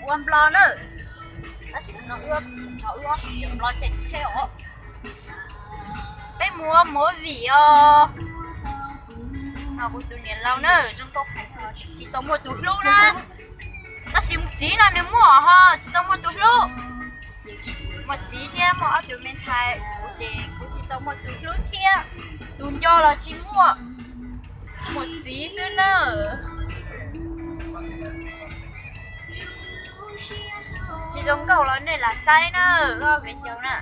ua Nplog na. Tab sis no wb, wb ob tug cov Nplog cem tsheb os. Peb mus ua movie os. No kuv tus niam laus na, zoo nkauj heev, tsis tau muaj tus hlub na. Tab sis mus txiv no nws muaj ho tsis tau muaj tus hlub. Muaj txiv thiab muaj ob tug me ntxhais, kuv ces kuv tsis tau muaj tus hlub thiab. Tus nco los tsis muaj, muaj txiv xwb na. Tsis zoo nkauj los nej lam saib na, ob viv ncaus na.